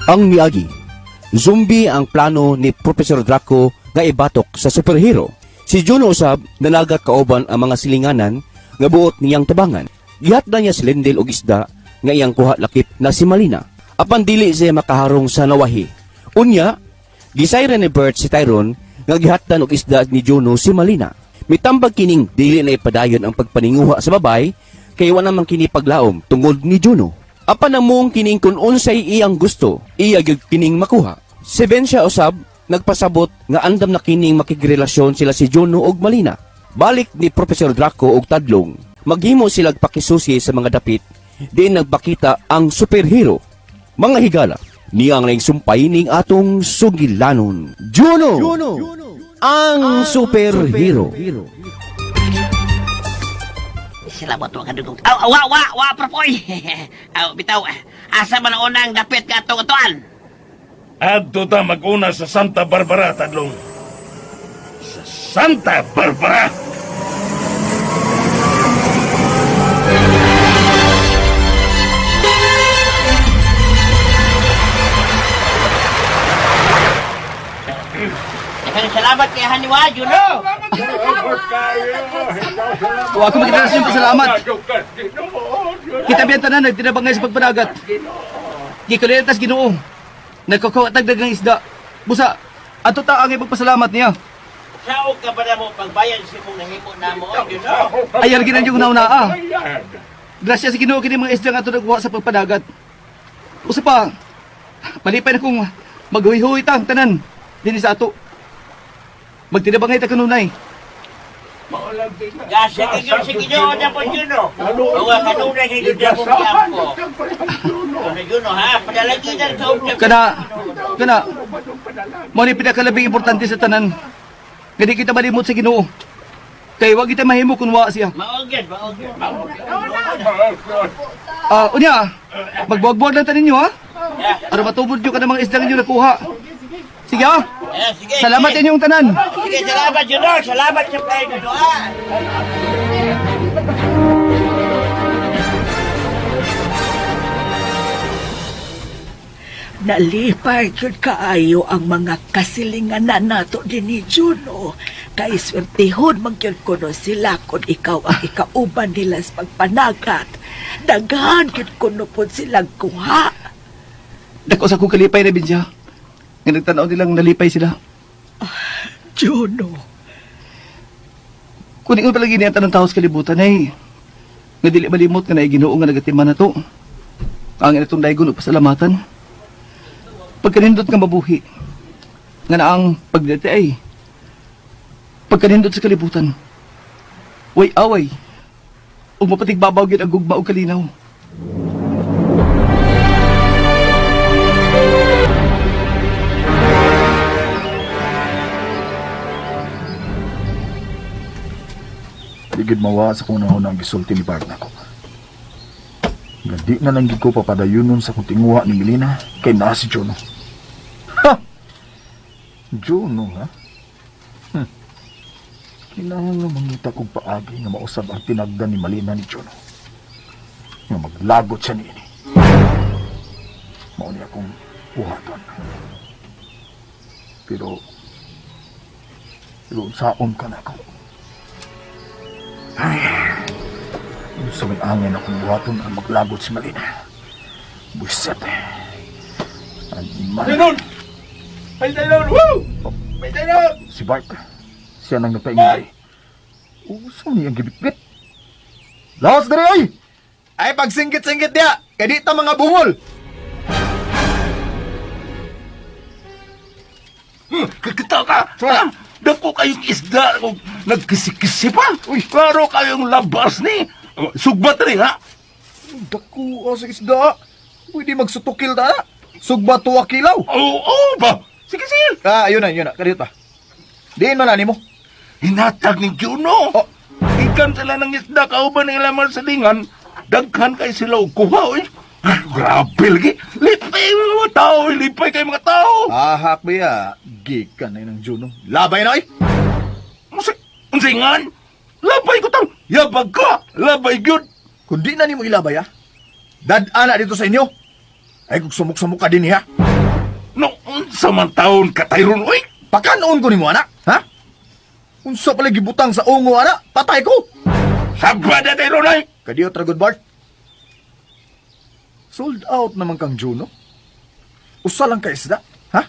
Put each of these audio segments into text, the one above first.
Ang miagi, zombie ang plano ni Professor Draco nga ibatok sa superhero. Si Juno usab nanagat kauban ang mga silinganan nga buot niyang tabangan. Gihatdan niya si Lindel og isda nga iyang kuha lakip na si Malina. Apan dili siya makaharong sa nawahi. Unya, gisayran ni Bert si Tyrone nga gihatdan og isda ni Juno si Malina. Mitambag kining dili na ipadayon ang pagpaninguha sa babay kay wa naman kini paglaom tungod ni Juno. Apan namong kining kun unsay iyang gusto, iya gyud kining makuha. Si Bensya usab nagpasabot nga andam na kining makigrelasyon sila si Juno ug Malina. Balik ni Professor Draco og tadlong, maghimo silag pakisusi sa mga dapit, diin nagpakita ang superhero. Mga higala, niya ang naing sumpay ning atong sugilanon. Juno, ang superhero. Salamat wa kadugog. Aw, wa wa wa propoy. Aw, bitaw. Asa man ang unang dapit ka atong atuan? Adto ta mag-una sa Santa Barbara, tadlong. Sa Santa Barbara! Daghang salamat kay Haniwa, Juno. Wa ako makita sa pasalamat. Kita biyan tanan nagtinabangay sa pagpadagat. Gikulitan tas Ginoo. Nagkukuha tag dagang isda. Busa, ato ta ang ipagpasalamat niya. Saog ka ba na mo pagbayad sa imong nahimo namo, oy, Juno? Ayar ginan yung una-una ah. Grasya sa Ginoo kini mga isda nga ato nagkuha sa pagpadagat. Usa pa, palipay na kung maghuy-huy ta ang tanan dinhi sa ato. Magtinabangay ta kanunay. Gasa kay Juno sa Ginoo na po, Juno. Wa kanunay kay Juno mo kiampo. Ano, Juno, ha? Padalaginan ka og Kana, kana, mo ni pinakalabing importante sa tanan. Nga di kita malimot sa Ginoo. Kay wag kita mahimo kung wa siya. Maogyan, maogyan. Ah, unya, magbuwag-buwag lang ta ninyo ha. Para matubod nyo ka ng mga isda ninyo nakuha. Sige ha. Eh, sige. Salamat sige. inyong tanan. Sige, salamat, Juno. Salamat sa kayo, Juno, ha? Nalipay jud kaayo ang mga kasilingan na nato din ni Juno. Kay swertihon man gyud kuno sila kung ikaw ang ikauban nila sa pagpanagat. Daghan gyud kuno pud silang kuha. Dako sa akong kalipay na binsya. Nga nagtanaw nilang nalipay sila. Juno, Kung ingon palagi niya tanong tao sa kalibutan ay nga dili malimot nga naay Ginoo nga nagatiman na to. Ang itong daygon og pasalamatan. Pagkanindot nga mabuhi nga naang pagdati ay pagkanindot sa kalibutan. Way away ug mapatigbabaw gyud ang gugma ug kalinaw. Di gid mawa sa kung nauna ang gisulti ni Bart nako. Nga di na lang gid ko papadayunon sa kong tinguha ni Melina kay naa si Juno. Ha! Juno, ha? Kinahanglan mangita kog paagi nga mausab ang tinagdan ni Malina ni Juno. Nga maglagot siya niini. Mao ni akong buhaton. Pero pero unsaon ka na ako. Sa may angin akong buhaton ang maglagot si Malina. Buset. Animal. Taynon! Ay, Taynon! Woo! May Taynon! Si Bart. Siya nang nagpaingay. Uso niya ang gibitbit. Laos diri ay! Ay, pagsinggit-singgit niya! Kaya di ta mga bungol! Kakita ka! Ha? Dako kayong isda kung nagkisi-kisi pa. Uy, klaro kayong labas ni. Sugbat rin, ha? Dako sa isda! Pwede magsutukil ta na! Sugba tuwa kilaw! Oo, oo ba? Sige, sige. Ah, ayun na, yun na. Kadiyot pa. Diin man na nimo. Hinatag ni Juno. Oh. Ikan sila ng isda kauban ng ilang mga silingan. Daghan kay sila og kuha, oy. Ah, grabe lagi. Lipay mga tao, oy. Lipay kay mga tao. Ahak ba ya? Gikan na yun ang Juno. Labay na ay! Unsay, unsay ngan? Labay ko tang. Yabag ka. Labay gyud. Kung di na nimo ilabay ah. Dad-ana dito sa inyo. Ay kung sumok-sumok ka din niya. No, unsa man taon ka Tyron oy? Pakanoon ko nimo anak, ha? Unsa pala gibutang sa ungo ana? Patay ko. Sabada Tyron oy. Kadiyo tragod Bart. Sold out naman kang Juno. Usa lang ka isda, ha?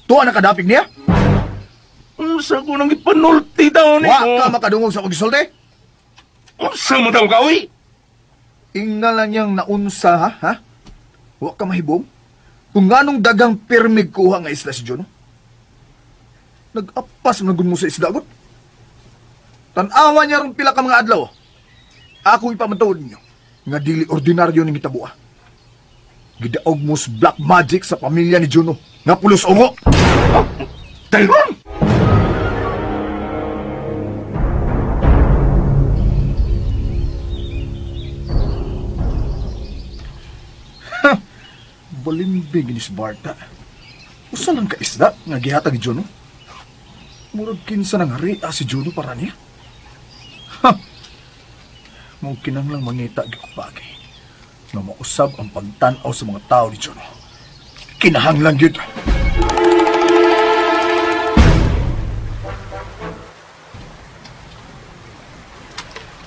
Tuwa na kadapig niya? Unsa ko nang ipanulti taon Wa nimo? ka makadungog sa akong gisulti. Unsa man taon ka oy? Ingna lang niyang naunsa ha, ha? Wa ka mahibong? Kung nganong dagang pirmig kuha nga isda si Juno? Nag-apas man gud mo sa isda gud. Tan-awa niya rong pila ka mga adlaw. Akong ipamatuod ninyo nga dili ordinaryo ning gitabuha. Gidaog mo sa black magic sa pamilya ni Juno nga pulos ungo. Tyron! Balimbing ni si Barta. Usa lang ka isda nga gihatag ni Juno. Murag kinsa nang hari si Juno para niya. Ha! Mao kinahanglang mangita gyud ko bagay nga mausab ang pagtan-aw sa mga tao ni Juno. Kinahanglan gyud.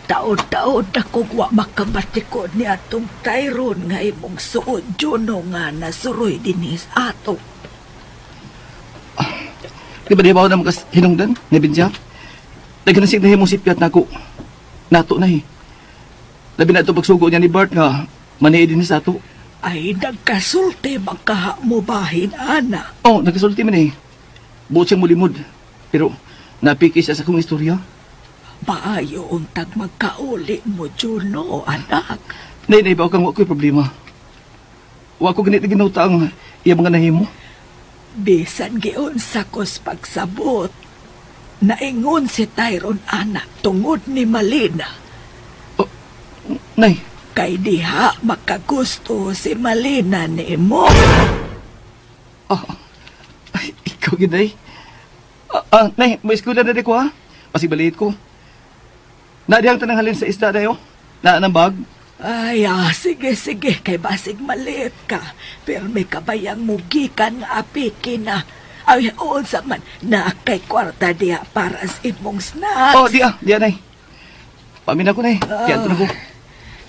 Taod-taod ako wa makabatikod ni atong Tyron nga imong suod Juno nga nasuroy dinis ato. Di ba di ba ako na makas hinungdan, nga binsya? Nagkanasig na himong sipyat na ako. Nato na eh. Labi na ito pagsugo niya ni Bart nga maniid din sa ato. Ay nagkasulti makaha mo bahin ana. Oh, nagkasulti man eh. Buot siyang mulimod. Pero napiki siya sa akong istorya. Maayo untag magkauli mo Juno anak. Nay, nay, ba kang wa ko'y problema. Wa ko ganit na ginuta ang iya mga nahimo. Bisan giunsa kos pagsabot. Naingon si Tyron anak tungod ni Malina. Nay, Kay diha makagusto si Malina nimo. ah, ay, ikaw gid nay. Nay, may eskwela na di ko ha. Pasig baliit ko. Nadiyang tanang halin sa isda dayo. Na ng bag. Ay, sige, sige, kay basig malit ka. Pero may kabayang mugikan nga apiki na. Ay, unsa man, na kay kwarta diha para sa imong snacks. Oh, di ah, di ah, nay. Pamin ako, nay. Kaya na ko.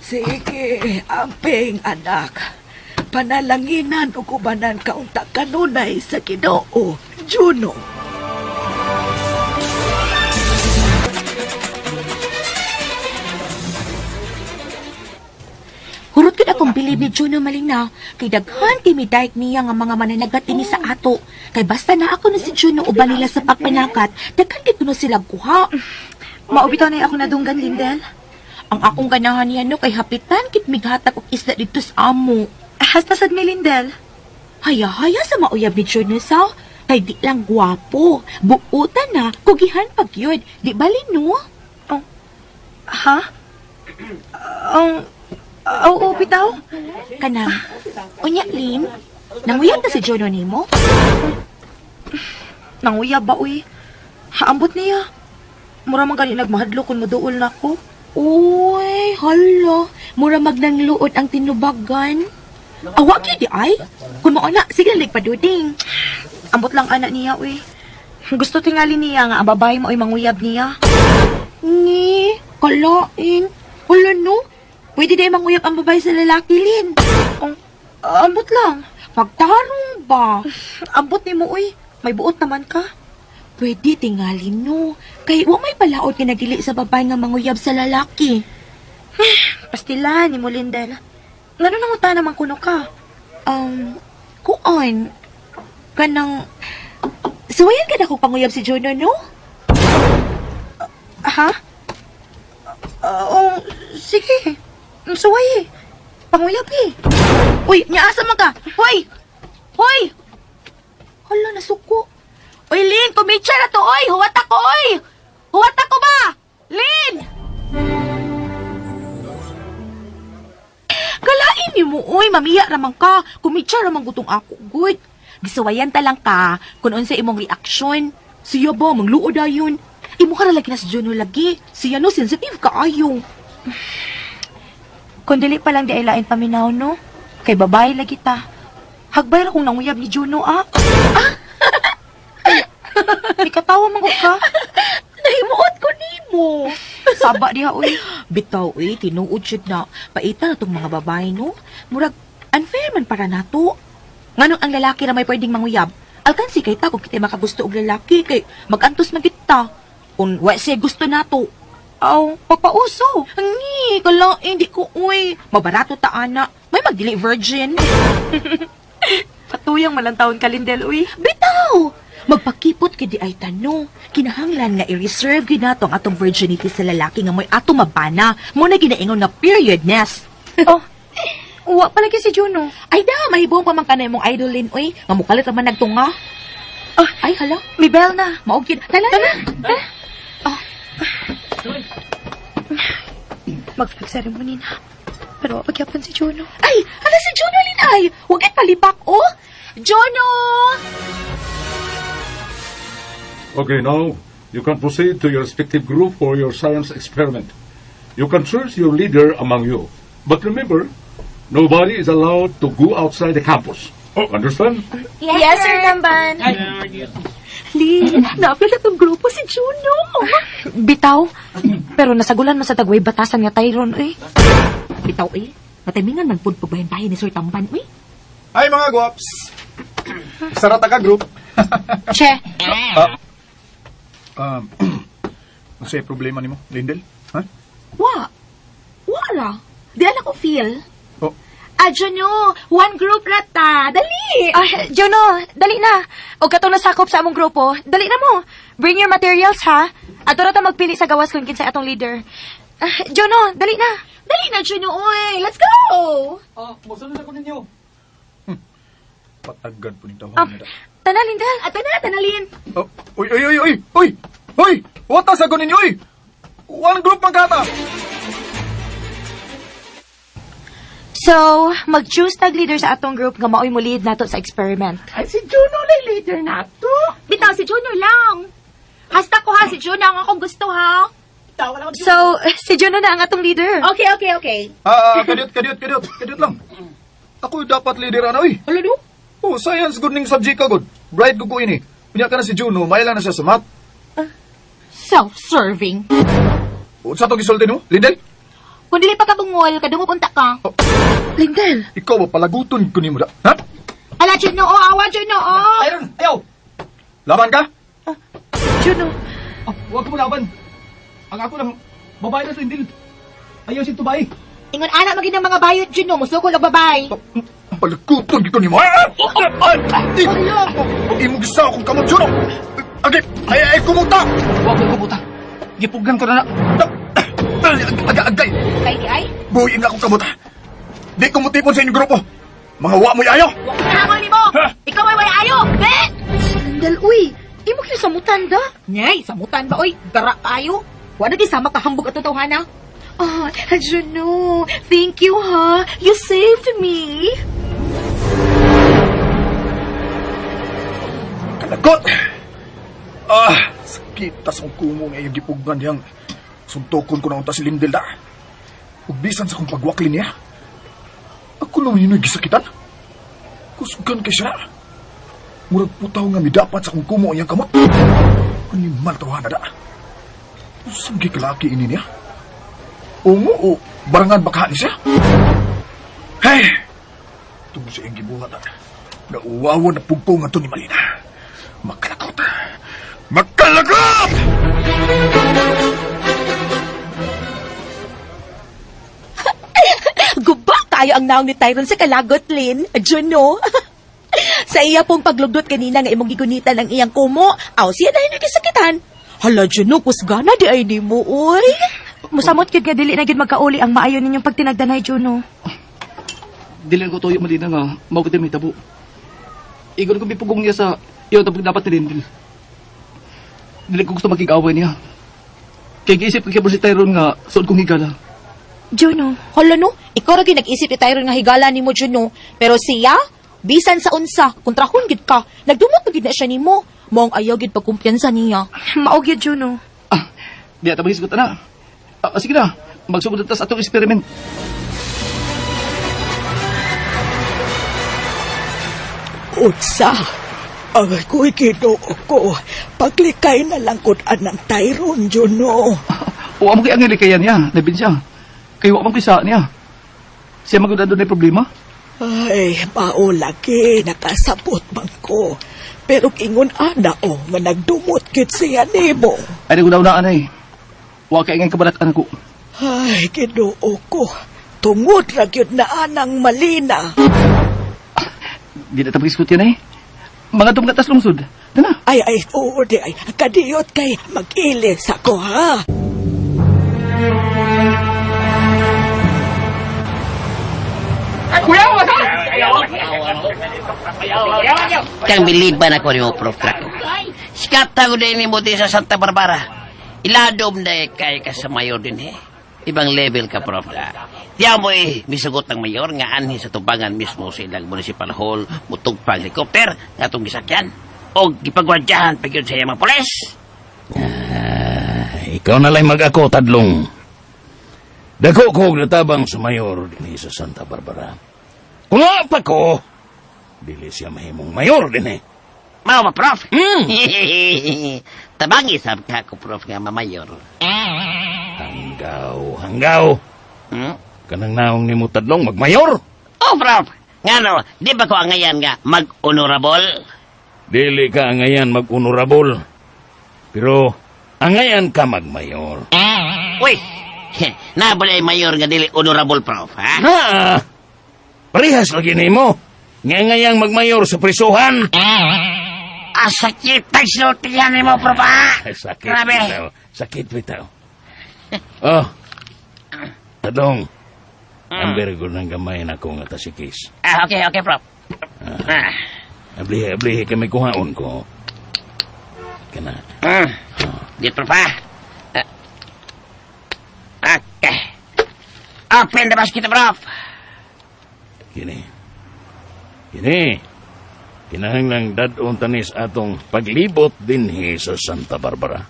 Sige, amping anak. Panalanginan o kubanan kaunta kanunay sa Ginoo, Juno. Hurot gud akong bilib ni Juno Malina kay daghan kay midayek niya nga mga mananagat ini sa ato. Kay basta na ako na si Juno uban nila sa pagpanakat, daghan kay kuno sila kuha. Maubitaw na ako nadunggan, Lindel. Ang akong ganahan niya no kay hapitan kit mighatag og isda dito sa amo. Hasta sad mi, Lindel. Haya-haya sa mauyab ni Juno sa kay di lang gwapo. Buutan na kugihan pag yun. Di bali no? Ha? Ang... Oo, bitaw. Kanang unya Lin, nanguyab na si Juno nimo? Nanguyab ba, uy? Haambot niya. Mura man gani nagmahadlo kung moduol na ko. Uy, hala. Mura magnangluod ang tinubagan. Awa gyud di ay. Kung mao na, sige lang paduding. Ambot lang anak niya, uy. Gusto tingali niya nga ang babae mo ay manguyab niya. Ni, kalain. Hala no. Pwede di manguyab ang babae sa lalaki, Lin. Ang, ambot lang. Pagtarong ba? Ambot ni mo, uy. May buot naman ka. Pwede tingali no. Kay wa may palaod nga nagdili sa babae nga manguyab sa lalaki. Pastila ni mo, Lindel. Ngano nanguta naman kuno ka? Kuan. Kanang suwayan ka na kung panguyab si Juno, no? Ha? Oo, sige. Suway eh. Panguyab eh. Uy, niyaasa man ka! Hoy! Hoy! Hala, nasuko. Uy, Lin, kumitsa na to, oy! Huwat ako, oy! Huwat ako ba? Lin! Kalain ni mo, oy, mamiya raman ka. Kumitsa raman gutong ako, good. Gisuwayan ta lang ka kung unsa imong reaksyon. Siya ba, mangluod dayon. Imo ka na lagi na sa Juno lagi. Siya no, sensitive ka ayo. Kung dili pa lang di ay lain paminaw, no? Kay babae lagi ta. Hagbay ra kong nanguyab ni Juno, ah. Ikatawa man ko ka. Nahimuot ko nimo. Saba diha, uy. Bitaw eh, tinuod jud na. Paita na tong mga babae, no? Murag, unfair man para nato. Nganong ang lalaki ra may pwedeng manguyab? Alkansi kay ta kung kita makagusto og lalaki kay magantos man kita. Kung wa siya gusto nato. Aw, pagpauso. Angi, kala, eh, di ko, uy. Mabarato ta, ana. May magdili virgin. Patuyang malantawon ka, Lindel, uy. Bitaw! Magpakipot kay di ay tano. Kinahanglan nga i-reserve gyud nato ang atong virginity sa lalaki nga mo'y ato mabana. Mo na ginaingon nga periodness. Oh, wa palagi si Juno. Ay da, mahibong pa man kanay mong idolin, uy. Nga mukalit ra man nagtunga. Ah, Ay, hala. May bell na. Mao gyud. Tala na. Mag-flag ceremony na. Pero wa pagyapon si Juno. Ay, hala si Juno Linay. Huwag ay palibak, oh. Juno! Okay, now you can proceed to your respective group for your science experiment. You can choose your leader among you. But remember, nobody is allowed to go outside the campus. Oh, understand? Yes, Sir Tamban. Lin, naapil na tong grupo si Juno. Bitaw. Pero nasagulan man sa tagway batasan nga Tyron, uy. Bitaw, eh. Matimingan man pud pagbahin-bahin ni Sir Tamban, uy. Ay mga guwaps! Sarata ka group. Che, Ano sa'yo problema nimo, Lindel? Ha? Wa. Wa ra. Di ala ko feel. Oh. Ah, Juno, one group rata. Dali! Ah, Juno, dali na. O katong nasakop sa among grupo, dali na mo. Bring your materials, ha? Ato ra ta magpili sa gawas kung kinsay atong leader. Ah, Juno, dali na. Dali na, Juno, oy. Let's go! Ah, musunod ako ninyo. Patagad po ning Ah, tawhan nila. tana, Lindel. Ato na, tanalin. Oh, uy, uy, uy, uy, uy! Uy! Wata sa ninyo, uy! One group man kata! So, mag-choose tag leader sa atong group nga maoy mo lead nato sa experiment. Ay, si Juno lang leader nato. Bitaw, si Juno lang. Hasta ko ha, si Juno ang akong gusto ha. So, si Juno na ang atong leader. Okay, okay, okay. Ah, kadiyot, kadiyot, kadiyot, kadiyot lang. Ako dapat leader ana, uy. Hala no? Oh, science good ning subject ka good. Bright ko ko ini. Unya ka na si Juno, may na siya sa math. Self-serving. Unsa to gisulti nimo, Lindel? Kung dili pa ka bungol, kadungog unta ka. Lindel. Ikaw ba palaguton ko nimo da? Ha? Ala, Juno, oh, awa, Juno, oh. Tyron, ayaw! Laban ka? Juno. Ah, huwag ko laban. Ang ako lang, babae na sa Lindel. Ayaw siya tubay. Ingon anak magin ang mga bayot, Juno, musukol og babay. Palaguton ko nimo. Ah! Ah! Imo gisa akong kamot Juno. Agay, ay ay kumuta. Huwag ko kumuta. Gipugan ko na na. Agay, agay. Kay di ay, Buhin na akong kamot. Di ko mutipon sa inyong grupo. Mga wa mo'y ayo. wa ko nahangol nimo. Ikaw ay way ayo. Be! Lindel, uy. Imo kayo samutan da. Nyay, samutan ba oy? Dara kaayo. Wa na di sama kahambog atong tawhana. Ah, Juno, thank you, ha. You saved me. Kalagot! Ah, sakit tas akong kumo nga iyong gipugnan diyang suntokon ko na unta si Lindel da. Ug bisan sa akong pagwakli niya. Ako naman yun gisakitan. Kusugan kay siya. Murag putaw nga midapat sa akong kumo ang iyang kamot. Animal tawhana da. Usang gikalaki ini niya. Ungo o barangan baka ni siya. Hey! Tungo sa iyang gibuhat da. Nauwawa na pugpo nga to ni Malina. Makalakot! Makalakot! Guba kayo ang naong ni Tyron sa kalagot, Lin. Juno. Sa iya pong paglugdot kanina nga imong gigunitan ang iyang kumo, aw siya dahil nagkasakitan. Hala, Juno, kusgana di ay nimo, oy. Musamot gyud nga dili na gyud magkauli ang maayo ninyong pagtinagdanay, Juno. Dili na ko tuyo malina nga, mao ko may tabo. Igon ko mipugong niya sa iyo tapos dapat ni Lindel. Dili ko gusto makig-away niya. Kay giisip ko kay si Tyron nga suod kong higala. Juno. Hala no, ikaw ra gyud nag-isip ni Tyron nga higala nimo, Juno. Pero siya, bisan sa unsa, kontrahon gid ka. Nagdumot na gid na siya nimo. Maong ayaw gid pagkumpiyansa niya. Mao gyud, Juno. Ah, di ata magisgot na. Ah, sige na, magsugod na ta sa atong experiment. Unsa? Ay, kuy, Ginoo ko. Paglikay na lang kung anang Tyron, Juno. Wa mo kay ang likayan niya, labin siya. Kay wa man ko'y sa niya. Siya magud na problema. Ay, mao lagi, nakasabot man ko. Pero ingon ana o, nga nagdumot gid siya nimo. Ay naguna-una anay. Wa kay ngay kabalat-an ko. Ay, Ginoo ko. Tungod ra gyud na anang malina. Di na ta pag-iskuti nay. Mga tumgatas lungsod. Tana. Ay, ay, oo di ay. Kadiyot kay mag-ilis ako, ha? Kang biliban ako ni mo, Prof. Draco. Sikat ako din ni mo din sa Santa Barbara. Iladom na eh, kay ka sa mayor din eh. Ibang level ka, Prof. Diyan mo eh, misugot ng mayor nga anhi sa tubangan mismo sa ilang municipal hall, mutugpang helicopter, nga itong gisakyan. O gipagwardyahan pa yun sa iyang mga pulis. Ah, ikaw na lang mag-ako, tadlong. Dako ko og natabang sa mayor dinhi sa Santa Barbara. Kung wa pa ko, dili siya mahimong mayor dinhi. Mao ba, Prof? Tabangi sab ka ko, Prof, nga mamayor. Hanggaw, hanggaw. Hmm? Kanang naong nimo tadlong magmayor. Oh, Prof! Ngano, di ba ko angayan nga mag-honorable? Dili ka angayan mag-honorable. Pero angayan ka magmayor. Uy! Nabala ay mayor nga dili honorable, Prof, ha? Na, parehas lagi nimo. Nga ngayang magmayor sa prisuhan. Asakit ang sultihan ni mo, Prof, ha? Ay, sakit Grabe. bitaw. Sakit bitaw. Oh. Tadong. Ang very good ng gamay na ko nga tasikis. Ah, okay, okay, Prof. Ah. Ablihi, ablihi kami kuhaon ko. Kana. Mm. Di, Prof, ha? Ah. Okay. Open the basket, Prof. Kini. Kini. Kinahanglang dadon tanis atong paglibot dinhi sa Santa Barbara.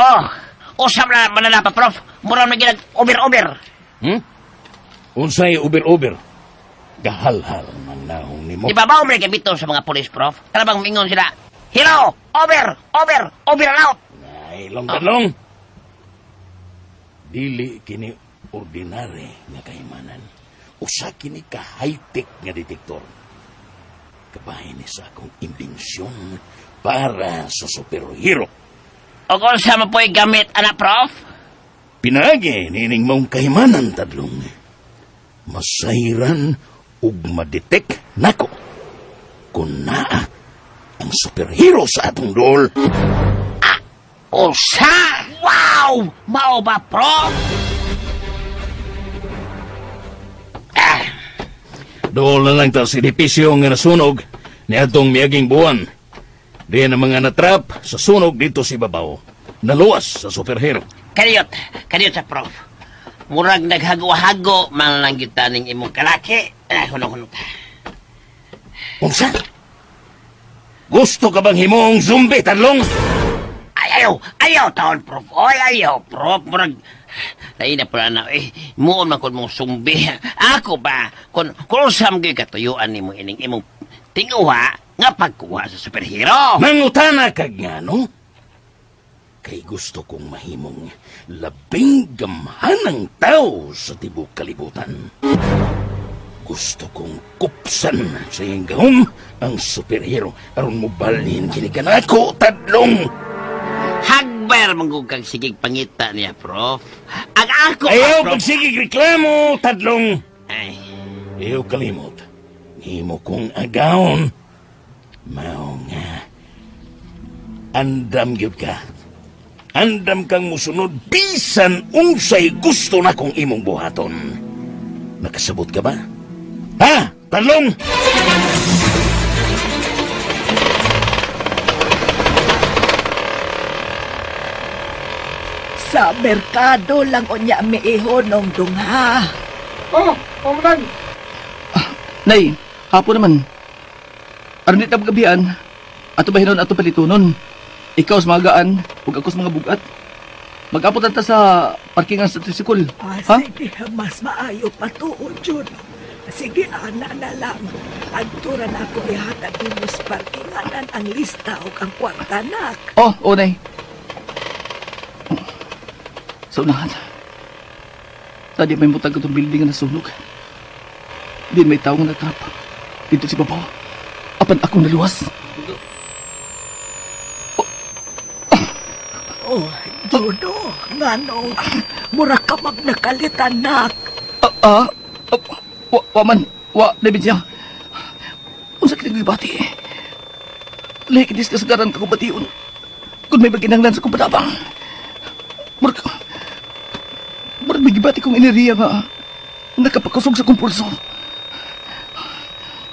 Oh, usap na manala pa, Prof. Mura na ginag over-over. Unsay uber-uber? Gahalhal man nahong nimo. Di ba ba umri bito sa mga polis, Prof? Kalabang mingon sila, Hello! Over! Over! Over and out! Ay, long tanong. Dili kini ordinary nga kahimanan. Usa kini ka high-tech nga detektor. Kabahin ni sa akong imbensyon para sa superhero. O kung sa mo po'y gamit, anak, Prof? Pinaagi nining maong kahimanan tadlong. Masayran ug madetect nako kung naa ang superhero sa atong dool. Usa! Wow! Mao ba, Prof? Ah, Dool na lang ta sa edipisyo nga nasunog ni atong miaging buwan. Diyan ang mga natrap sa sunog dito si Babaw. Naluwas sa superhero. Kaniyot, kaniyot sa Prof. Murag naghago-hago man lang kita ning imong kalaki. Ah, hunong-hunong ta. Unsa? Gusto ka bang himong zombie, tadlong? Ay, ayaw! Ayaw taon, Prof. Oy, ayaw, Prof. Murag, lain na pala na, eh, muon man kun mong sumbi. Ako ba, kung usam gyud katuyuan nimo ining imong tinguha nga pagkuha sa superhero. Mangutana kag nga, no? Kay gusto kong mahimong labing gamhanang tao sa tibok kalibutan. Gusto kong kupsan sa iyang gahom ang superhero aron mobalhin kini kanako tadlong. Hagber manggug kag sigig pangita niya, Prof. Ang ako ba, Ayaw Prof? pagsigig reklamo, tadlong. Ay, Ayaw kalimot. Nimo kong agaon. Mao nga. Andam gyud ka. Andam kang musunod bisan unsay gusto na kong imong buhaton. Nakasabot ka ba? Ha? Tadlong! Sa merkado lang unya miihonong dungha. Oh, oh man. Nay, hapon naman. Aron di ta gabian, ato ba hinon ato palitunon. Ikaw sa mga gaan, ug ako sa mga bugat. Mag-apot ta sa parkingan sa tricycle. Ah, Ha? sige, mas maayo pa tuod, Juno. Sige, ana na lang. Adto ra na ako ihatag nimo sa parkinganan ang lista ug ang kwarta, nak. Oh, oh, nay. Sa unahan. Tadi may mutag itong building nga nasunog. Di may tao nga natrap. Dito si babaw. Apan akong naluwas. Oh, Juno, ngano? Mura ka mag nakalitan, nak. Wa man, wa, labi siya. Unsa kitang gibati? Lahi kitis kasagaran ka kubation. Kung may maginanglan sa kong patabang. Murag, murag may gibati kong enerhiya nga nakapakusog sa kong pulso.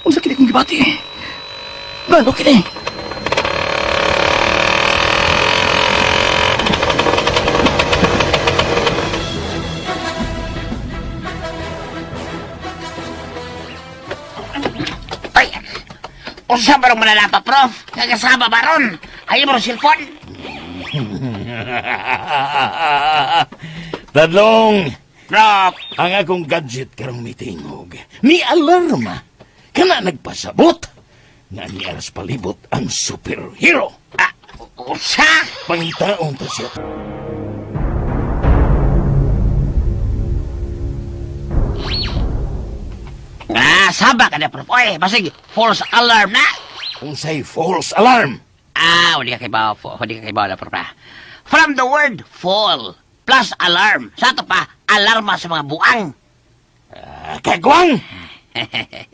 Unsa kini kong gibati? Ngano kini? Ay! Unsa ba rin manalapa, Prof? Kagasama ba ron? Ayaw mo rin cellphone? Tadlong! Prof! Ang akong gadget karong mitingog. Ni alarma. Kana nagpasabot. Nga ni aras palibot ang superhero. Ah, unsa? Pangitaon ta siya. Ah, saba ka na, Prof. Oy, basig, false alarm na. Unsay false alarm? Ah, wala ka kay wala ka kay na, Prof. ah. From the word fall plus alarm. Sa ato pa, alarma sa mga buang. Ah, kagwang!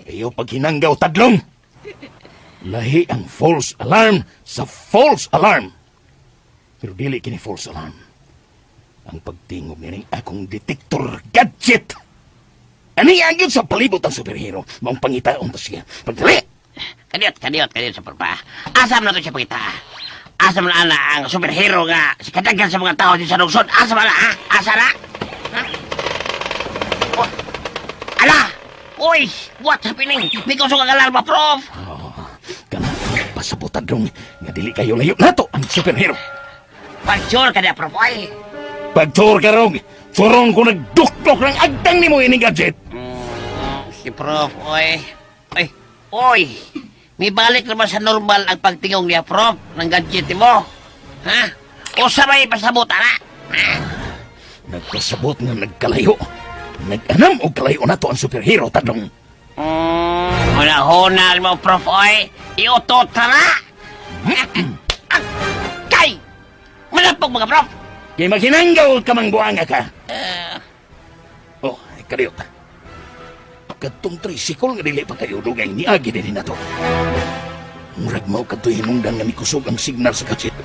Iyo paghinanggaw tadlong. Lahi ang false alarm sa false alarm. Pero dili kini false alarm. Ang pagtingog nining akong detector gadget. Ani ang gyud sa palibot ang superhero. Maong pangitaon ta siya. Pagdali! Kadiyot, kadiyot, kadiyot sa Prof. ah. Asam na to siya pangita. Asam na ana ang superhero nga si kadaghan sa mga tao di sa lungsod. Asam na, ha? Asa na? Ha? Oh. Ala! Uy! What's happening? May kusog ang alarma, Prof! Oh, kana pasabot tadlong nga dili kayo layo nato ang superhero. Pag-sure ka na, Prof. Oy! Pagtur karong, surong ko nagdukdok ng agtang nimo ining gadget. Si Prof, oy. Oy, oy! May balik naman sa normal ang pagtingog niya, Prof, ng gadget mo. Ha? O sabay pasabot, ana? Nagpasabot nga nagkalayo. Nag-anam og kalayo nato ang superhero tadlong. Huna-huna mo, Prof, oy. Iutot na na. Kay! Malapog mga Prof. Kay maghinanggaw ka mang buanga ka. Oh, kadiyot. Kadtong tricycle nga dili pa kayo dugay niagi din nato. Murag mao kadtoy hinungdan nga mikusog ang signal sa gadget.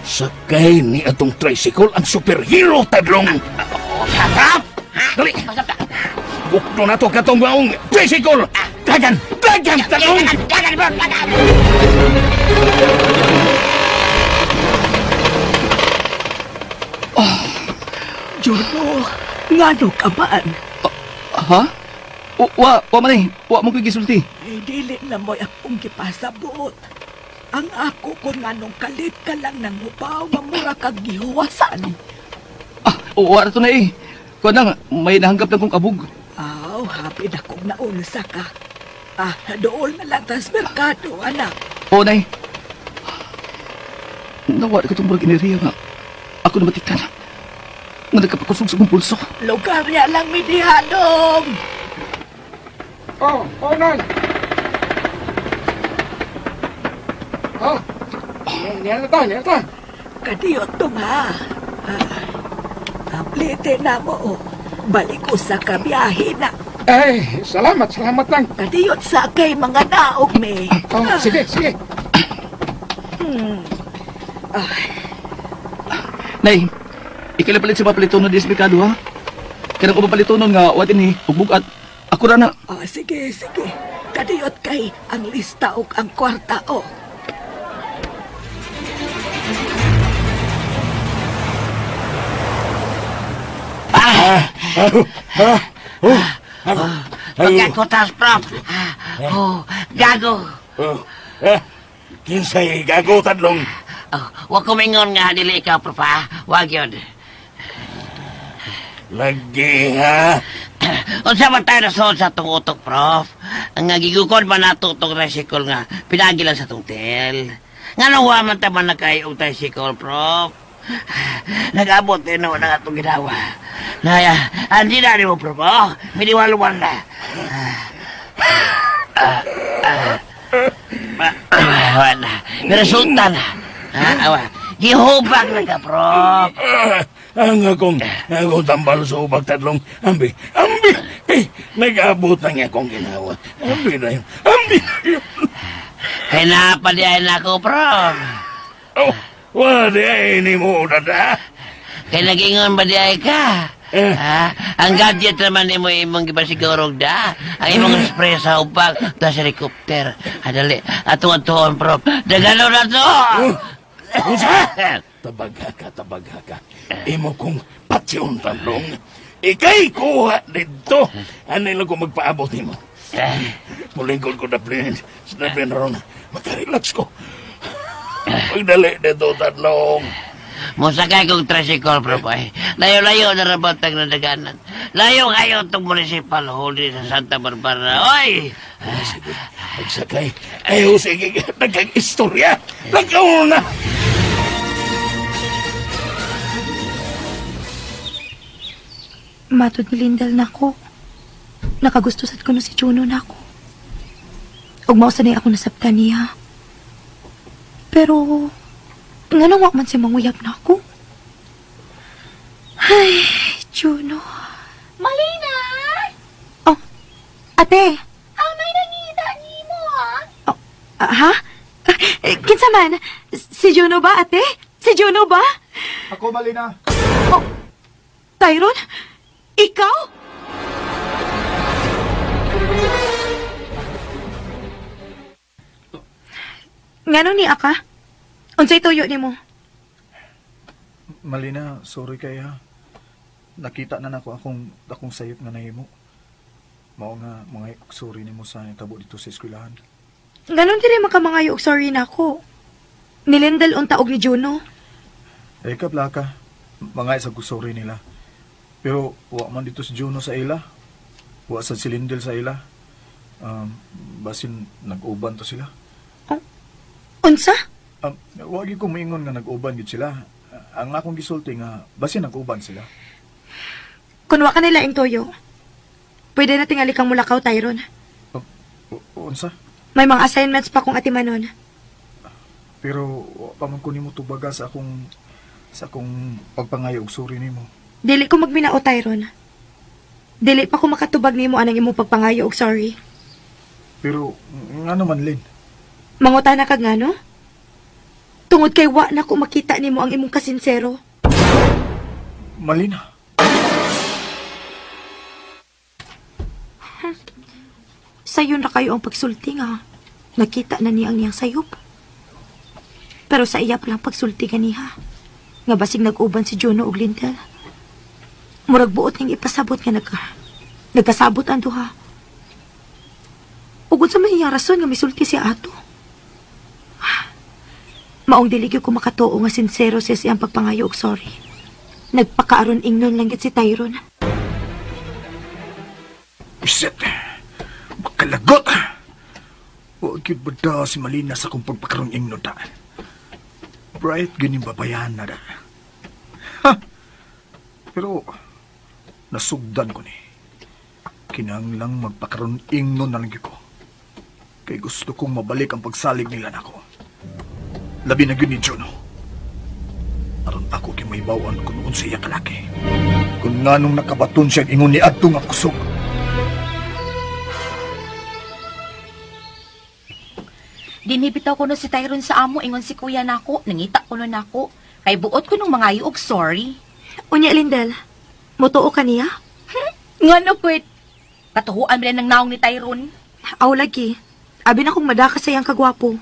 Sakay ni atong tricycle ang superhero tadlong. O, sa Prof? Ha? Dali. Pasabta. Bukto na to katong maong tricycle. Dagan, dagan tadlong. Dagan, Prof, dagan! Juno, ngano ka man? Ha? Wa, wa man eh. Wa mo ko'y gisulti. Ay, dili na mo'y akong gipasabot. Ang ako kung nganong kalit ka lang nang upaw, mamura kag gihuwasan. Ah, wa ra to na eh. Kuan lang, may nahanggap lang kong kabog. Aw, happy na kong naunsa ka. Ah, dool na lang tas merkado, anak. Oo, nay. Nawa ko itong murag enerhiya nga. Ako na matikan. Nga nagkapakusog sa kong pulso. Lugar niya lang midihanong. Oh, oh, Nay. Oh, niya na ta, niya na ta. Kadiyot to nga. Ah, Amplite na mo. oh. Balik ko sa kabiyahe na. Eh, salamat, salamat lang. Kadiyot sa kay mga naog me. Oh, sige, sige. Nay, ikala palit sa papalitonon di sa merkado, ha? Kaya ko papalitonon nga, wa din eh, ug bugat. Ako ra na. Ah, sige, sige. Kadiyot kay ang lista ug ang kwarta oh. Pagkakutas, Prof. Oh, gago. Oh, eh, kinsay gago tadlong. Oh, wag kumingon nga dili ikaw, Prof, ha? Wag yun. Lagi ha. Unsa man tayo nasuod sa atong utok, Prof? Ang nga gigukod man nato tong tricycle nga pinagi lang sa atong tel. Nga nung wa man ta man nakayo og tricycle, Prof. Nag-abot din no ng atong ginawa. Naya, andi na ni mo, Prof. Oh, miniwaluwan na. Wala. May resulta na. Ha, awa. Gihubag na ka, Prof. Ang akong tambal sa ubag tatlong, ambi, ambi, eh, nag-abot na nga akong ginawa. Ambi na yun, ambi na yun. Kaya napadiay na ako, Prof. Oh, wala di ay ni mo dada. Kaya nagingon ba di ay ka? Ha? Ang gadget naman ni mo imong gibasigurog da. Ang imong spray sa ubag, tas helicopter. Adali, ato atuon, Prof. Dagano na to! Unsa? Tabaga ka, tabaga ka. Imo kong patyon tanong. Ikay kuha dito. Ano lang ko magpaabot nimo? Mulingkod ko daplin. Sa daplin ron, makarelax ko. Pagdali dito, tatlong. Musakay kong tricycle, Prof. Ay. Layo-layo na rabatag na daganan. Layo kayo itong municipal hall din sa Santa Barbara. Oy! Pagsakay, ayaw sige, nagkag-istorya. Nagkauna. Matod ni Lindel nako. Nakagusto sad ko no si Juno nako. Ug mao sanay ako nasabtan niya. Pero nganong wa man si manguyab nako? Ay, Juno. Malina! Oh, ate. Ah, may nangita nimo ah. Oh, ah, ha? Eh, kinsa man? Si Juno ba, ate? Si Juno ba? Ako, Malina. Oh, Tyron? Ikaw? Nganong ni aka? Unsay tuyo nimo? Malina, sorry kay ha. Nakita na nako akong sayop nga nahimo. Mao nga mga sorry nimo sa nitabo dito sa eskwelahan. Ganon diri makamangayo og sorry nako. Nilendal unta og ni Juno. Eh ka plaka. Mga isa ko sorry nila. Pero wa man dito si Juno sa ila. Wa sa si Lindel sa ila. Basin nag-uban to sila. Oh, unsa? Wa gyud ko moingon nga nag-uban gyud sila. Ang akong gisulti nga basin nag-uban sila. Kun wa ka nila ing toyo, pwede na tingali kang mulakaw, Tyron. Unsa? May mga assignments pa kong atimanon. Pero wa pa man ko nimo tubaga sa akong pagpangayo og sorry nimo. Dili ko magminao, Tyron. Dili pa ko makatubag nimo anang imong pagpangayo og sorry. Pero ngano man, Lin? Mangutana kag ngano? Tungod kay wa na ko makita nimo ang imong kasinsero. Malina. Sayon ra kayo ang pagsulti nga. Nakita na niya ang iyang sayop. Pero sa iya palang pagsulti ganiha. Nga basig nag-uban si Juno og Lindel. Murag buot niyang ipasabot nga nagkasabot ang duha. Ugod sa may iyang rason nga misulti siya ato. Maong dili gyud ko makatuo nga sinsero siya siyang pagpangayo og sorry. Nagpakaaron ingnon lang gid si Tyron. Shit! Makalagot! Wa gyud ba da si Malina sa akong pagpakaroon ingnon da? Bright ganing babayan na da. Ha! Pero nasugdan ko ni. Kinahanglang magpakaroon ingnon na lang gyud ko. Kay gusto kong mabalik ang pagsalig nila nako. Labi na gyud ni Juno. Aron ako kay may bawaan kung unsa iya kalaki. Kung nganong nakabaton siya ingon ni adto nga kusog. Dinhibitaw ko no si Tyron sa amo, ingon si kuya nako, nangita ko no nako. Kay buot ko nung mga og sorry. Unya, Lindel, mutuo ka niya? Ngano, kwit? Katuhuan mo ng naong ni Tyron. Aw, lagi. Abi na kong madaka sa iyang kagwapo.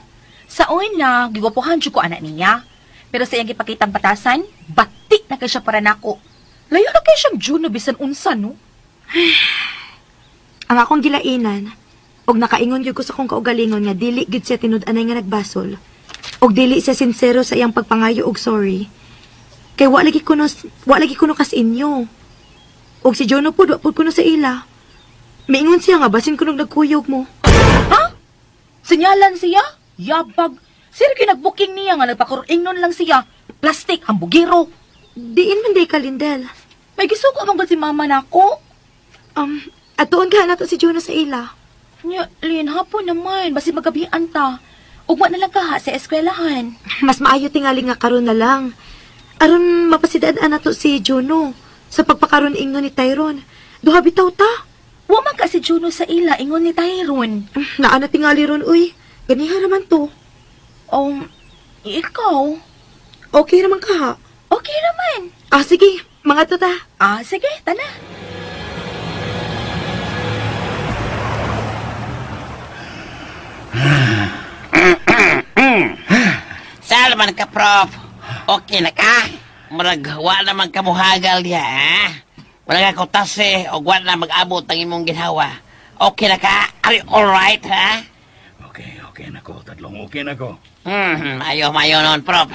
Sa una, gigwapuhan jud ko anak niya. Pero sa iyang gipakitang batasan, batik na kay siya para nako. Layo na kay siyang Juno bisan unsa, no? Ang akong gilainan, og nakaingon gyud ko sa akong kaugalingon nga dili gyud siya tinud-anay nga nagbasol. Og dili siya sinsero sa iyang pagpangayo og sorry. Kay wa lagi kuno kas inyo. Og si Jono pud wa pud kuno sa ila. Miingon siya nga basin kunog nagkuyog mo. Ha? Sinyalan siya? Yabag. Sino kayo nag-booking niya nga nagpakuringnon lang siya? Plastic, hambugiro. Diin man day ka, Lindel. May gisuko man gud si mama nako. Atuon ka na to si Jono sa ila. Nya, Lin, hapon naman. Basi magabian ta. Ugma na lang ka ha, sa eskwelahan. Mas maayo tingali nga karon na lang. Aron mapasidaan na to si Juno sa pagpakaron ingnon ni Tyron. Duha bitaw ta. Wa man ka si Juno sa ila, ingon ni Tyron. Naa na tingali ron uy. Ganiha naman to. Ikaw? Okay naman ka ha. Okay naman. Ah, sige. Mga to ta. Ah, sige, tana. Salman ka, Prof. Okay na ka? Murag, wa naman ka muhagal diha, ha? Wala ka kutase o wa na mag-abot ang imong ginhawa. Okay na ka? Are you alright, ha? Okay, okay na ko, Tadlong. Okay na ko. Mayo, mayo noon, Prof.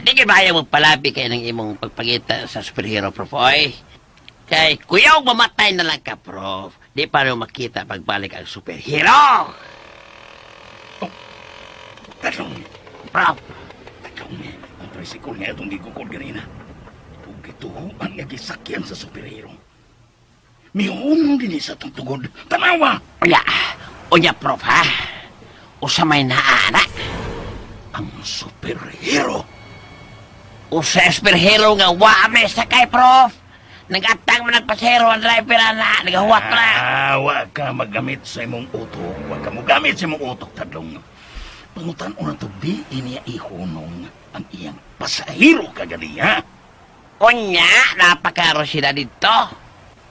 Di ka ba ayaw magpalabi kayo ng imong pagpangita sa superhero, Prof, oy? Kay kuyaw mamatay na lang ka, Prof. Di pa rin makita pagbalik ang superhero. Oh, Tadlong. Prof. Tadlong, ang tricycle nga itong gigukod ganina. Ug gituhuan nga gisakyan sa superhero. Mihunong din sa itong tugod. Tanawa! Unya, unya, Prof, ha? Usa may naana. Ang superhero. Usa superhero nga wa may sakay, Prof. Nagatang man nagpasero ang driver na, nagahuwat na. Ah, wa ka magamit sa imong utok. Wa ka mogamit sa imong utok, Tadlong. Pangutan-on na to, di iniya ihunong ang iyang pasahero kaganiya. Unya, napakaro sila dito.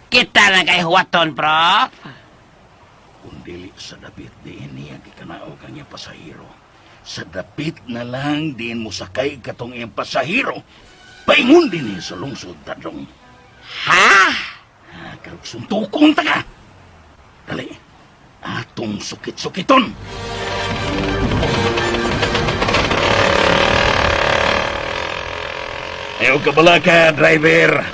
Kita na kay huwaton, Prof. Kung dili sa dapit, di niya gikanaog ang iyang pasahero. Sa dapit na lang, diin mo sakay katong iyang pasahero. Paingon din sa lungsod, Tadlong. Ha? Ah, karog suntukon ta ka. Dali, atong sukit-sukiton. Ayaw ka bala ka, driver.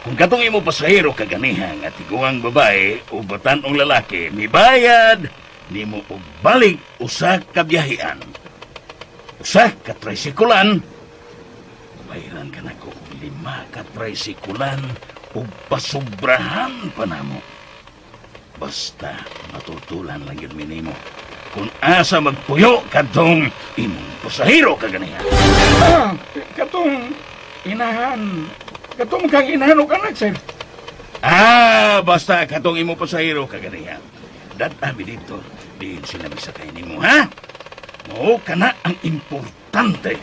Kung katong imo pasahero kaganiha nga tiguang babae o batanong lalaki, mibayad nimo og balik usa ka biyahean. Usa ka trisikulan, bayaran ka nako og 5 ka trisikulan ug pasubrahan pa namo. Basta matutulan lang yun minimo kung asa magpuyo kadtong imong pasahero kaganiha. Ah, katong inahan. Katong kang inahan og anak, sir. Ah, basta katong imong pasahero kaganiha. Dad-ami dito, diin sila misakay nimo, ha? Mao kana ang importante.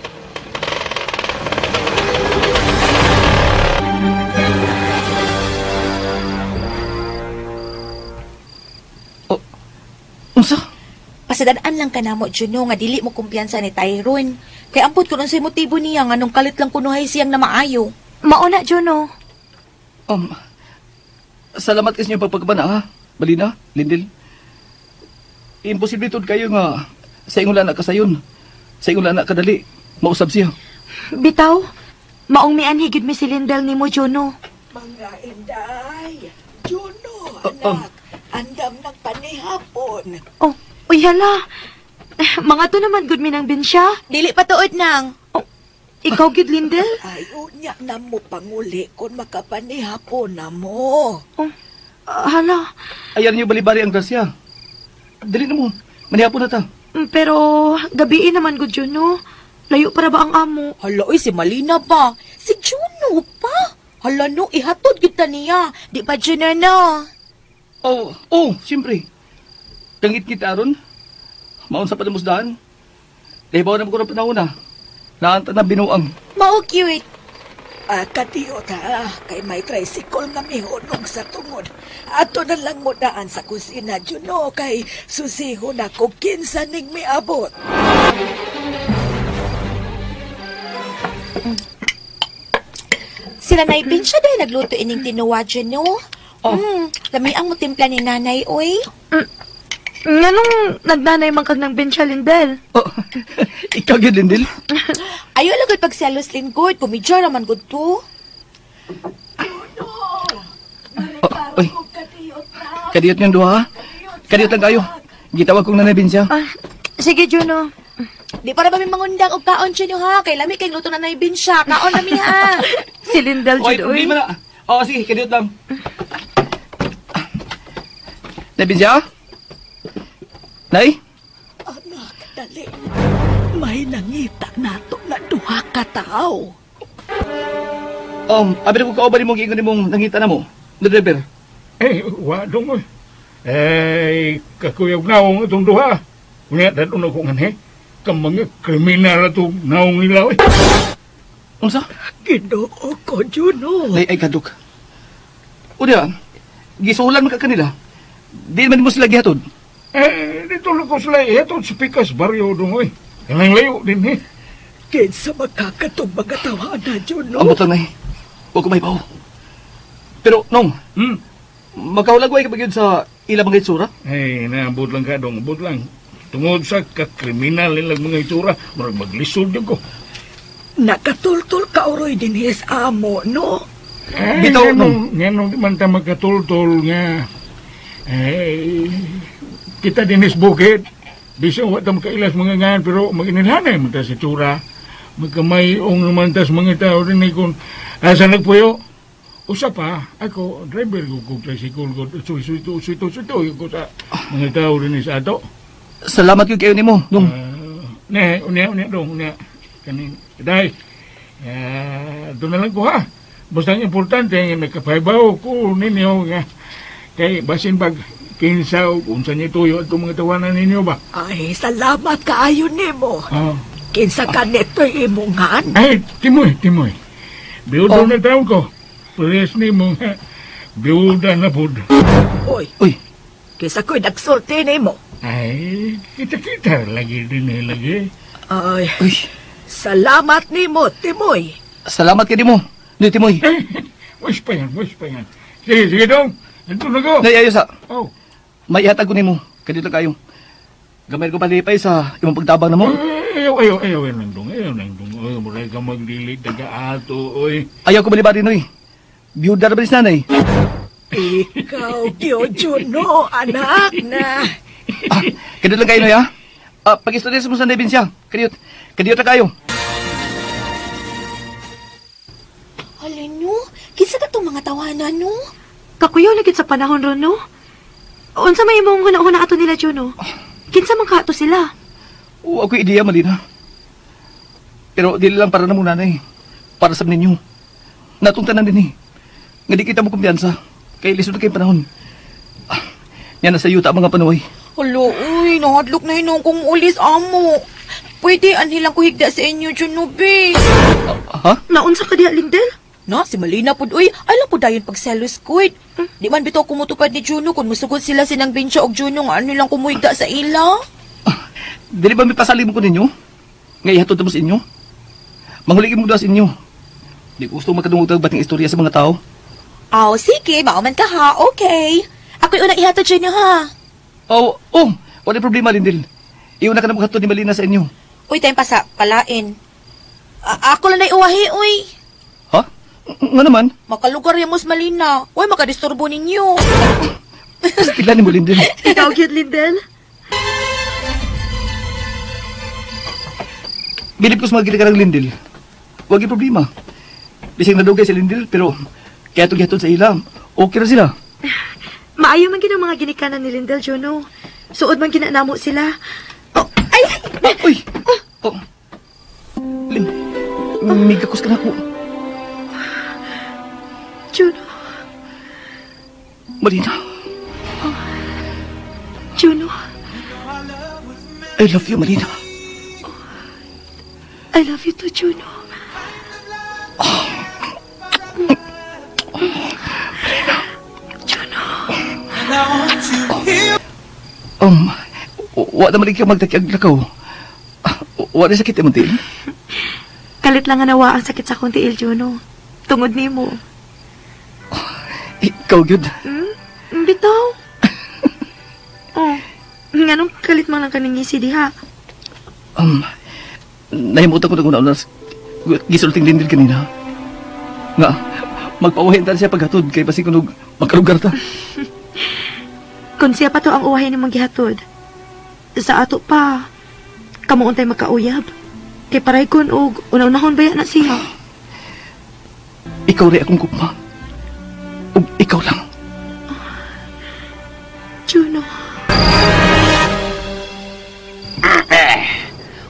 Oh, unsa? Pasadaan lang ka namo, Juno, nga dili mo kumpiyansa ni Tyron. Kay ampot ko unsay motibo niya nga nung kalit lang kunuhay siyang na maayo. Mauna, Juno. Salamat kasi inyong pagpagkabana, ha? Balina, Lindel. Imposible tud kayo nga sa ingon na kasayon. Sa ingon na kadali. Mausab siya. Bitaw, maong mianhi gid mi si Lindel nimo, Juno. Mga inday, Juno, anak, andam ng panihapon. Oh, uy hala. Mga to naman gud mi nang binsya. Dili pa tuod nang. Oh, ikaw gid, Lindel? Ay, unya na mo panguli kung makapanihapon na mo. Oh, hala. Ayan niyo balibari ang grasya. Dili na mo. Manihapon na ta. Pero gabiin naman gud, Juno. Layo para ba ang amo? Hala, oy, si Malina ba? Si Juno pa? Hala no, ihatod kita niya. Di ba, Juno, no? Oh, oh, siyempre. Kangit kita aron. Maon sa palamusdaan. Lahibaw na mo ko ng panahon na. Naanta na binuang. Mao cute. Ah, katiyo ta, kay may tricycle nga mihunong sa tungod. Ato na lang mo daan sa kusina, Juno, kay susiho na ko kinsa ning miabot. Sila Nay Bin siya dahil nagluto ining tinuwa, Juno. Oh. Lami ang mutimpla ni Nanay, oy. Nganong nagnanay man kag ng Binsya, Lindel? Oh, ikaw gyud, Lindel. Ayo lang gud pagselos, Lingkod. Kumidyo raman gud to. Uy. Kadiyot niyong duha, ha? Kadiyot lang kayo. Gitawag kong Nanay Binsya. Ah, sige, Juno. Di para ba may mangundang og kaon Juno ha? Kay lami kay luto na na siya. Kaon na mi ha. Si Lindel, Oy, Jud, uy. problema na. Oo, sige, kadiyot lang. Nay Binsya? Nay? Anak, dali. May nangita nato na duha ka tao. Abi na ko kauban nimo giingon nimong nangita na mo. Na driver. Eh, wa dong oy. Eh, kakuyog naong itong duha. Unya, dadun ako nga Kang mga kriminal itong naong nila oy. Unsa? Ginoo ko, Juno. Nay ay kaduk. O diya, gisulan man ka kanila. Di man mo sila gihatod. Eh, dito lang ko sila ihatod sa Pikas Barrio dong oy. Kanang layo din eh. Kinsa magkakatong mga tawana, Juno. Ambot lang, Nay. Huwag ko mahibaw. Pero, Nong, magkahulagway ka ba yun sa ilang mga itsura? Eh, naabot lang ka dong, abot lang. Tungod sa kakriminal nilang mga itsura, murag maglisod yun ko. Nakatultul ka uroy din his amo, no? Eh, Bitaw, nganong, nganong di man ta magkatultol nga. Eh, kita dinis bukid. Bisan wa ta makailas mga ngan, pero maginilhanay man ta sa itsura. Magkamayong naman ta sa mga tao rin eh, kung asa nagpuyo. Usa pa, ako, driver ko kong tricycle ko, suy, suy, suy, suy, suy, suy, ko sa mga tao rin sa ato. Salamat yun kayo nimo, Nong. Ne, unya, unya dong, unya. Kanin, day. Doon na lang ko ha. Basta ang importante, nga nagkapahibaw ko ninyo nga. Kay basin bag kinsa o kung saan niyo tuyo at mga tawanan ninyo ba? Ay, salamat kaayo nimo. Oh. Kinsa ka nito'y imungan? Ay, Timoy, Timoy. Biyudo na taon ko. Parehas ni mo nga. Biyuda na po. Uy. Uy. Kinsa ko'y nagsulti nimo? Ay, kita-kita lagi din eh, lagi. Ay, Uy. salamat nimo, Timoy. Salamat kayo nimo, Ni Timoy. Wish pa yan, wish pa yan. Sige, sige dong. Ito na ko. Nay, ayos ha. Oh. May ihatag ko nimo. Kadiyot lang kayo. Gamay ko palipay sa imong pagtabang na mo. Ayaw, ayaw, ayaw, ayaw lang dong, ayaw lang dong. Ayaw, mura ka magdili, taga-ato, oy. Ayaw ko balibari, Noy. Biyuda na ba ni nanay? Ikaw, Gyo Juno, anak na. Kadiyot lang kayo, Noy, ha? Ah, pag-istorya sa mo sa Nebinsya. Kadiyot. Kadiyot na kayo. Hala no, kinsa ka tong mga tawana no? Kakuyaw lagi sa panahon ron, no? Unsa may imong huna-huna ato nila, Juno? Kinsa man ka ato sila? Oo, ako ideya, Malina. Pero dili lang para na muna, nanay. Para sa ninyo. Natong tanan din eh. Nga di kita mo kumpiyansa. Kay lisod na kayong panahon. Ah, yan nasa yuta ang mga panuway. Hala, uy, nahadlok na hinuong kong ulis amo. Pwede anhilang ko higda sa inyo, Juno, be. Ha? Naunsa ka diha, Lindel? No, si Malina pud uy, alam po dayon pagselos kuit. Di man bitaw kumutupad ni Juno kung musugod sila sinang Binsya og Juno nga ano lang kumuhigda sa ila. Dili ba may pasalig mo ko ninyo? Nga ihatod na mo sa inyo? Manghuli mo daw sa inyo. Di ko gusto magkadungog bating istorya sa mga tao. Aw, sige, mauman ka ha. Okay. Ako'y unang ihatod Juno ha. Oh, oh, wala problema, Lindel. Iuna ka na maghatod ni Malina sa inyo. Uy, time pa sa palain. Ako lang na'y uwahi, uy. Ha? Nga naman, Makalugar ya mos Malina. Uy, makadisturbo ninyo. Pastilan ni mo, Lindel. Ikaw gyud, Lindel? Bilib ko sa mga gilikarang Lindel. Huwag yung problema. Bisag nadugay si Lindel, pero kaya ito gihatod sa ila. Okay na sila. Maayo man gid ang mga ginikanan ni Lindel, Juno. Suod man ginanamo sila. Oh, ay! Ah, uy! Oh. Lin, migakos ka na ako. Juno, Malina, Juno, I love you, Malina. I love you too, Juno. Um, wa na malig ka magtakiag lakaw. Ah, wa na sakit imong tiil. Kalit lang nga nawa ang sakit sa akong tiil, Juno. Tungod nimo. Ikaw gyud. Hmm? Bitaw. Oh, nganong kalit man lang kaning ngisi diha? Um, nahimutan ko na una gisulting Lindel kanina. Nga, Magpauwahin ta siya paghatod kay basig kunog magkalugar ta. Kung siya pa to ang uwahin ni mong gihatod, sa ato pa, kamo untay makauyab. Kay paray kon og una-unahon baya na siya. Ikaw rin akong gugma. Ug ikaw lang. Juno.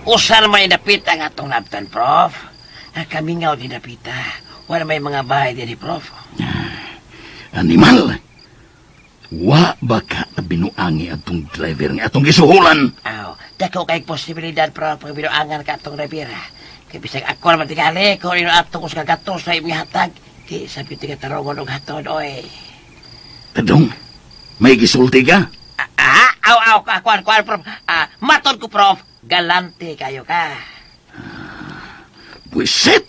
Usa may dapita nga atong nabtan, Prof. Kamingaw di dapita. Wala may mga bahay di, Prof. Animal! Wa ba ka binuangi atong driver nga atong gisuhulan? Aw, dako kay posibilidad, Prof, pag binuangan ka atong driver. Kay bisag ako naman tingali, kung ino atong kus kagatos sa imong hatag, di sabi ti katarongon og hatod, oy. Tadong, may gisulti ka? Ah, aw, aw, kuan, kuan, Prof. Ah, matod ko, Prof. Galante kayo ka. Buisit!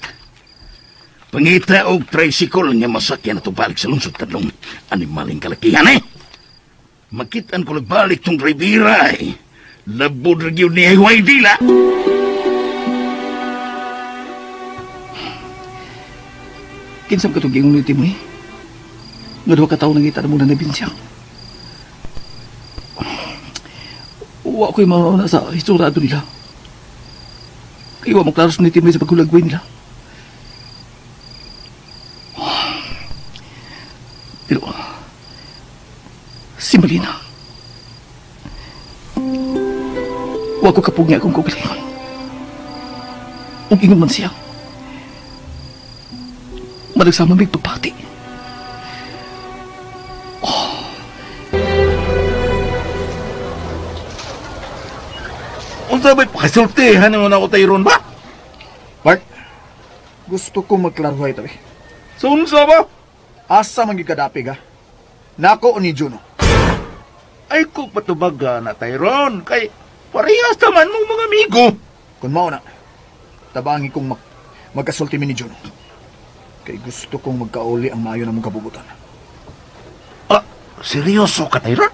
Pangita og tricycle nga masakyan na balik sa lungsod tadlong animaling kalakihan eh. Makitaan ko nagbalik tong drivera eh. Labod ra gyud ni Huway dila. Kinsam ka itong giingon ni Timoy? Nga duha ka tawo nangita na muna na binsya. Wa ko'y mauna sa histura ato nila. Kaya wa maklaro ni Timoy sa paghulagway nila. Pero, si Malina, wa ko kapug niya akong kaugalingon. Ug ingon man siya. Managsama may pagpati. Unsa ba'y pakasultihan mo na ako tayo ron ba? Bart, gusto ko magklaruhay tabi. So unsa ba? Asa man gyud kadapig ha? Nako ni Juno. Ay ko patubaga na Tyron kay parehas naman mong mga amigo. Kung mao na, tabangi kong magkasulti mi ni Juno. Kay gusto kong magkauli ang maayo na mong kabubutan. Ah, seryoso ka Tyron?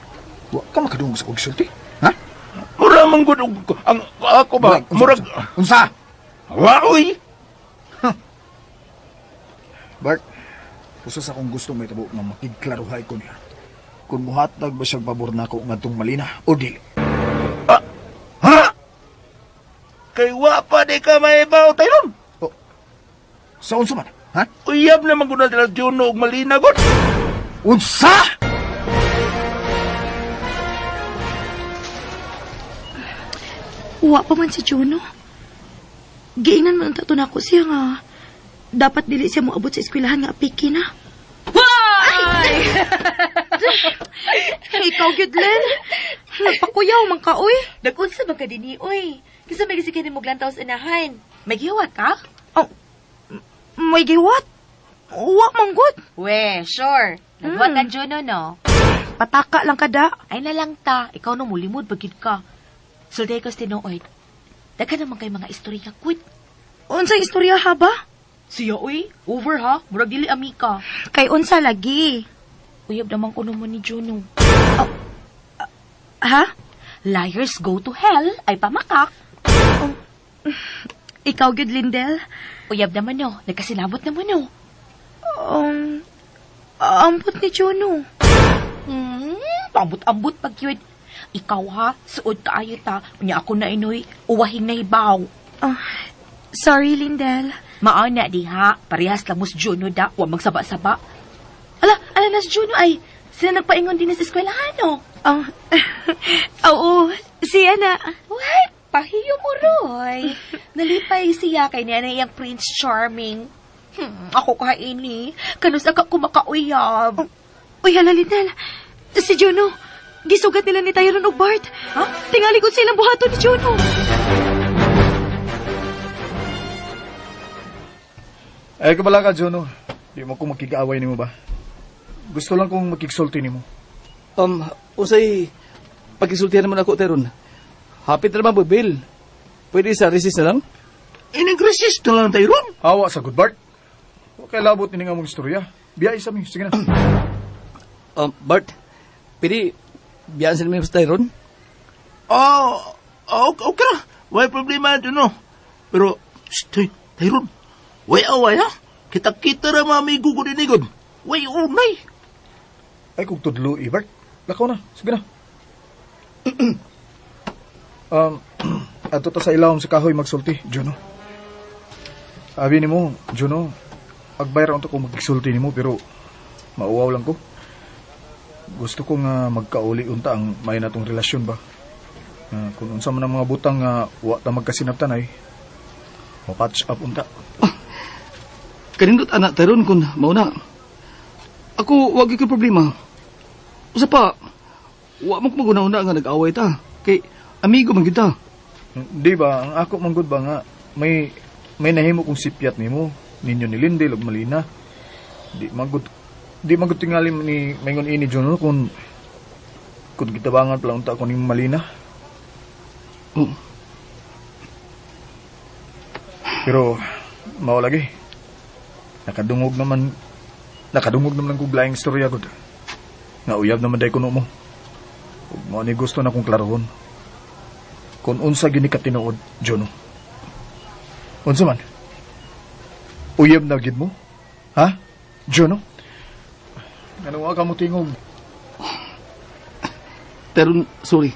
Wa ka makadungog sa kong gisulti. Ha? Mura man gud ang ako ba? Murag, unsa, Murag unsa? Wa oy. Bart, usa sa akong gusto may tabo nga makigklaruhay ko niya. Kung muhatag ba siyang pabor nako ngadtong Malina o dili. Ah, ha? Kay wa pa di ka maibaw Tyron. Oh, sa unsa man? Ha? Uyab na man gud na sila Juno ug Malina gud. Unsa? Wa pa man si Juno. Giingnan man unta to nako siya nga dapat dili siya moabot sa eskwelahan nga apiki na. Ay! Ikaw gyud Len. Nagpakuyaw man ka oy. Nag-unsa man ka dinhi oy. Kinsa may gisikin nimo glantaw sa inahan? May gihuwat ka? Oh, may gihuwat? Wa man gud. We, sure. Naghuwat ka Juno no. Pataka lang kada. Ay na lang ta, ikaw no mulimod bagid ka. Sulti ko sa tinuod. Daghan naman kay mga istorya kwit. Unsay istorya ha ba? Siya oy, over ha, murag dili amika. Kay unsa lagi? Uyab naman kuno mo ni Juno. Oh, ha? Liars go to hell ay pamakak. Oh, ikaw gyud Lindel. Uyab naman no, nagkasinabot naman no. Ambot ni Juno. Pambot-ambot pag yun. Ikaw ha, suod kaayo ta. Unya ako na inoy, uwahing na hibaw. Oh, sorry, Lindel. Maana di ha, parehas lang mo si Juno da, wa magsaba-saba. Ala, ala na si Juno ay, sila nagpaingon din sa eskwelahan, no? Oh, oo, siya na. What? Pahiyo mo, Roy. Nalipay siya kay niya na iyang Prince Charming. Ako kaini. Kanus aka kumakauyab. Oh, uy, hala, Lindel. Si Juno, gisugat nila ni Tyron og Bart. Ha? Tingali kung silang buhaton ni Juno. Ay, kabala ka, Juno. Di mo ko makig-away nimo ba? Gusto lang kong makigsulti nimo. Usay, pagkisultihan naman ako, Tyron. Hapit na naman, Bill. Pwede sa recess na lang? Ining recess na lang, Tyron. Awa sa good, Bart. Huwag kay labot ni nga mong istorya. Biya isa mi. Sige na. Bart, pwede biyaan sa namin sa Tyron? Oh, okay, okay na. Way problema, Juno. Pero, shh, Tyron, way away, ha? Kita-kita ra mga amigo ko dinigod. Way unay. Ay, kung tudlo, Bart. Lakaw na. Sige na. Ato ta sa ilawom sa kahoy magsulti, Juno. Abi nimo, Juno, agbay ra unta ko magsulti nimo pero mauwaw lang ko. Gusto ko nga magkauli unta ang may natong relasyon ba. Kung unsa man ang mga butang nga wa ta magkasinabtan ay mo-patch up unta. Kanindot ana Tyron kung mauna. Ako wa gyud koy problema. Usa pa, wa man ko maguna-una nga nag-away ta. Kay amigo man gyud ta. Di ba, ang ako man gud ba nga may nahimo kong sipyat nimo ninyo ni Lindel ug Malina. Di man gud tingali ni maingon ini Juno kung gitabangan pa lang unta ko ning Malina. Pero mao lagi. Nakadungog naman kog laing istorya gud. Nga uyab naman day kuno mo. Ug mao ni gusto na kong klarohon. Kung unsa gyud ni katinuod, Juno. Unsa man? Uyab na gyud mo? Ha? Juno? Ano nga ka mo tingog? Tyron, sorry.